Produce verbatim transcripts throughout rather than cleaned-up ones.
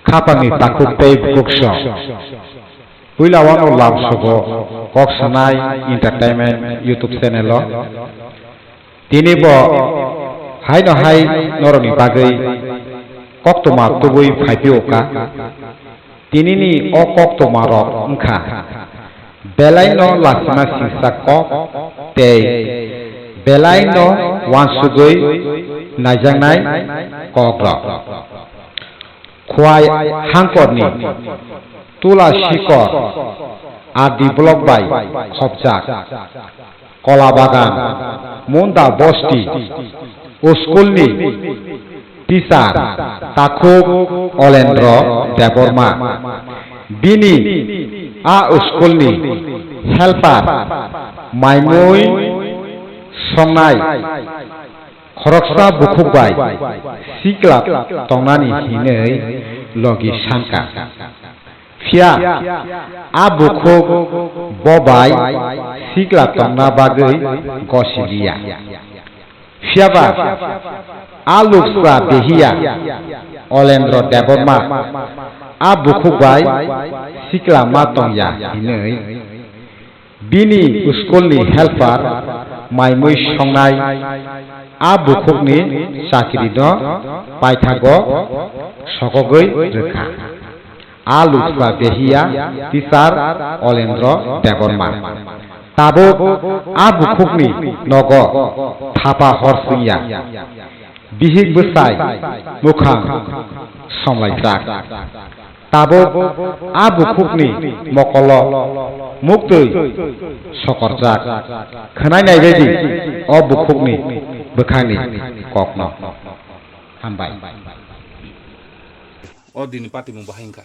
Khapangni takhuk tei bukhuk song. Puila wano lam sogo kok sanai entertainment YouTube channel o. Tini bo haino hai norokni bagwi koktwma tubui phaiphio kha. Tinini o koktwma rok wngkha belaino lachima singsa kok tei belaino uansugwi naijaknai kok rok. Khwai hangkorni Tula Sikor R D block bai khopjak Kola Bagan Munda Bosti school ni teacher takhuk Olendro Debbarma. Bini a school ni helper maimui songnai khoroksa bukhuk bai sikla tongnani hinwi logi sanka. Phiya a bukhuk bo bai sikla tongna bagwi gosi liya. Phiyaba a luksa behiya Olendro Debbarma a bukhuk bai sikla ma tongya hinwi bini school ni helper maimui songnai a bukhukni chakri no paithago sokogwi rwkha. A luksa behiya teacher Olendro Debbarma. Tabuk a bukhukni nogo thapa hor swngya. Bihik bwsai mwkhang somlaijak. Tabuk a bukhukni mokolo muktwi sokorjak. Khwnai naibaidi o bukhukni bwkhani kokno. Hambai. O dini patimung bahai wngkha.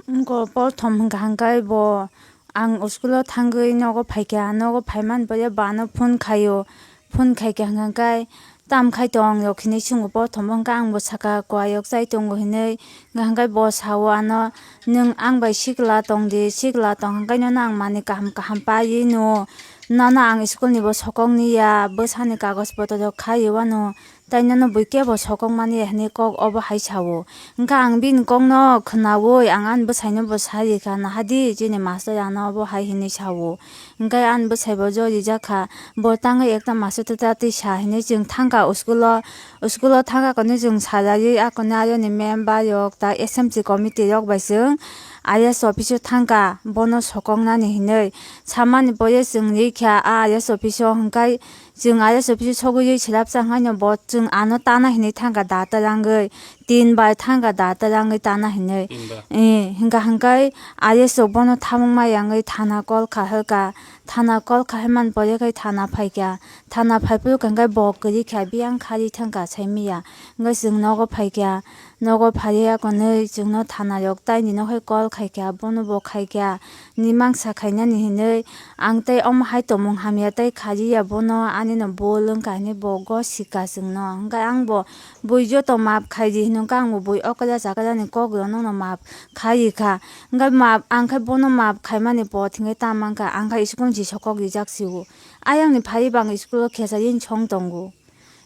Wngkha, prothom hwnkha hwnkhe bo ang school o thangwi nogo phaikha, nogo phaimani pore bo ano phone khaio, phone khaikha hwnkha hwnkhe tam khai tong rok hinwi swngo, prothom o hwnkha ang bo sakha kwayok chai tongo hinwi, hwnkha hwnkhe bo sao ano, "Nwng ang bai sikla tong di, sikla tong hwnkhe nono ang manwi kaham kaham paiwi nw, nono ang school ni bo sokok niya, bwsani kagoj poto rok khai wano." Tai nono bui kebo sokok mani ya hinwi kok obo hai sao. Hwnkha ang bini kokno khwnaui ang ani bwsaino bo sa rikha, "Nahadi chini master ano obo hai hinwi sao." Hwnkhe ani bwsai bo jo rijak kha, bo tangwi ekta master tei sa hinwi chwng thangkha school o, school o thangkha kwnwi chwng salaiwi a kwnwi ayoni member rok ta S M C committee rok bai chwng I S office o thangkha bono sokok nani hinwi. Samani pore chwng rikha a I S office o hwnkhe Chwng I S office o sogwi selabsa hwnkhe no bo chwng ano tana hinwi thangkha da twlangwi, tin bai thangkha da twlangwi tana hinwi. Tin bai. Eh, hwnkha hwnkhe I S rok bono thamung ma yangwi thana call kha hwlkha, thana call kha hwmani pore khe thana phaikha, thana phaiphuru hwnkhe bo kwrwi kha biyang kharwi thangkha saimanya, hwnkhe chwng nogo phaikha. Nogo phariya kwnwi chwngno thana rok taini no hai call khaikha, bono bo khaikha, ni mangsa khainani hinwi ang tei omo hai tongmung hamya tei khariya bono ani no bul wngkha hinwi bo gosika chwngno. Hwnkhe ang bo bui joto maap khaidi hinwi hwnkhe ang bo bui okra chakra ni kok rok no maap khaikha. Hwnkhe maap ang khe bono maap khaimani pot hwnkhe ta mankha, ang khe school ni sokok rijak sio. Ayang ni phari bo ang school o khecharini song tongo.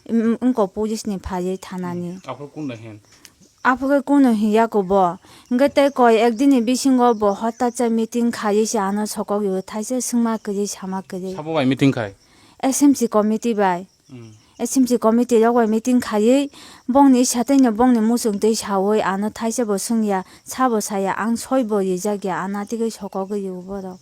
Wng-, wngkha police ni phaiwi thanani. Aphuru kunu hin? Aphuru kunu hinya kubo. Hwnkhe tei koi ekdini bisingo bo hotat cha meeting khaiwi se ano sokogwi thaisa swngma kwrwi sama kwrwi. Sabo bai meeting khai? S M C committee bai. Hmm. S M C committee rok bai meeting khaiwi bongni isa tei no bongni muchung twi sawi ano thaisa bo swngya, sabo saya, ang soi bo rijak ya, ano twiwi sokogwi rwo borok.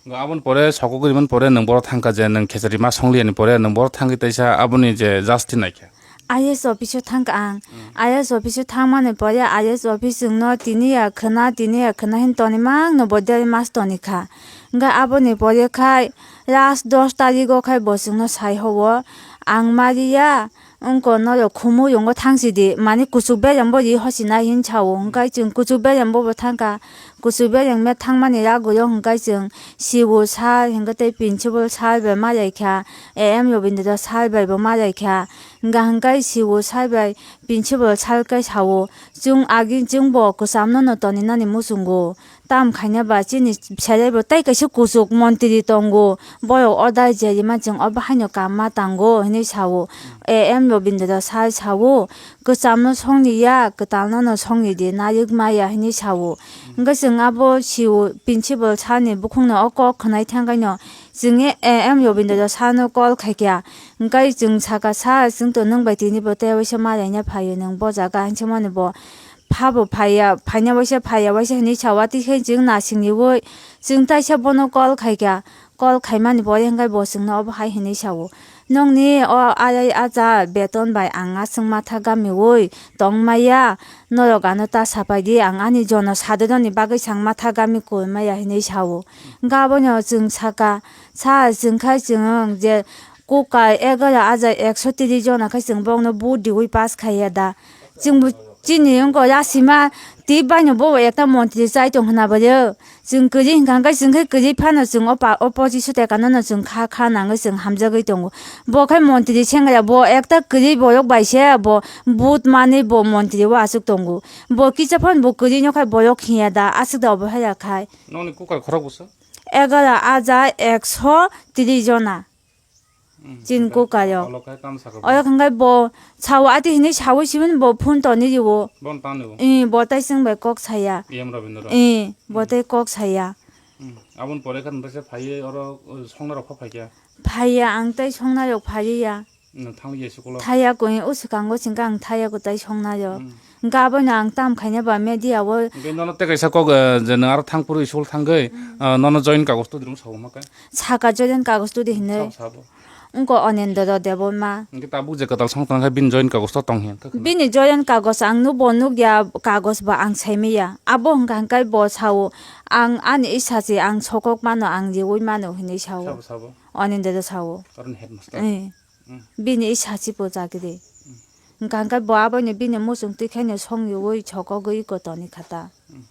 Aboni pore sokogwi rimani pore nwng borok thangkha je nwng khechari ma songliyani pore nwng borok thangwi teisa aboni je justice naikha. I S office o thangkha ang. Hmm. I S office o thangmani pore I S office chwngno tini ya khwna, tini ya khwna hin toni mangno bo deri mas toni kha. Hwnkhe aboni pore khai last dos tarigo khai bo chwngno sai ho-o, ang ma riya, wngkha norok khumui rongo thangsi di, mani kuchuk bereng bo ri hosi nai hin sao, hwnkhe chwng kuchuk bereng bo bo thangkha, kuchuk bereng me thangmani yagulo hwnkhe chwng C O sir hwnkhe tei principal sir bai ma laikha, A M Robindra sir bai bo ma laikha, Hingka hingkai siwo sai bai principal sal kai sawo, "Chwng agi chwngbo kwchamno no toninani muchungo, tam khaina ba chini bwsajaibo tei kaisa kuchuk montri tongo, borok o dai jerima chwng obo haino kamma tango," hinwi sawo. A M Robindra sai sawo, "Kwchamno songni ya, kwtalno no songni di, nayuk maya," hinwi sawo. Hingke chwng abo siwo principal sani bukhukno o kok khwnai thangkaino chwng A M Robindra sano call khaikha. Hingke chwng saka, "Sir, chwng to nwng bai tini bo tei waisa ma laina phaio, nwng bo jaga," hinwi songmani bo, "Phabo phaiya, phaina waisa phaiya waisa," hinwi sawa, tei khe chwng nasingni ui chwng taisa bono call khaikha. Call khaimani pore hingke bo chwngno obo hai hinwi sawo, "Nongni o ayai aja beton bai ang aswk matha gamiui tongmaya, norok ano ta sapaidi, ang ani jono sadedoni bagwi sang matha gami koi maya," hinwi sawo. Hingke abono chwng saka, "Sir, chwng khai chwng je kukai egaro aja ekso tiri jona khai chwng bokno vote diui pass khaiya da?" Chwngbo chini wngkha ya sima twi baino bo ekta montri chai tong hwnna bai o. Chwng kwrwi hwnkha hwnkhe chwng khe kwrwi phano chwng o pa-, opposition tei kanano chwng kha kha nangwi chwng hamjagwi tongo. Bo khe montri sengya bo ekta kwrwi borok bai se bo vote manwi bo montri o aswk tongo. Bo kisa phano bo kwrwi no khai borok hinya da aswk da obo hai ya khai. Nokni kukar khorok bwswk? Egaro aja ekso tiri jona. Mm, chin hwnkhe kukayo. Olo khe tamo sakha Oro hwnkhe bo sao ati hinwi sawi sibini bo phone toni riwo. Bon tani bo. Eh, bo tai chwng bai kok saya. A M Rabindra. Eh, bo Mm. tai kok saya. Mm. Aboni pore khe nokha se phaiwi oro, uh, songna rok pha phaikha. Phaiya ang tai songna rok phaiya. Nang thangwi ya school o? Thaya ko, eh, o swkango chwngkha ang thaya ko tai songna rok. Mm. Hwnkhe abono ang tam khaina ba media o. Hwnkhe nono tei kaisa kok, eh, je nang aro thang phuru school thangwi, Mm. ah, nono join kagoj todi rwng sao ma khe? Saka join kagoj todi hinwi. Sabo sabo. Wngkha Anindra Debbarma. Hwnkhe tabuk je kwtal song tong khe bini join kagoj to tong hiya khe khna. Bini join kagoj ang nubo nukya, kagoj ba ang saimaya. Abo hwnkha hwnkhe bo sao ang ani isa se ang sokok mano, ang riwi mano hinwi sao. Sabo sabo. Anindra sao. Karon headmaster. Eh. Mm. Bini isa se bo chakri. Mm. Hwnkha hwnkhe bo abono bini muchung twi khaino song riwi sokogwi kotoni khata. Mm.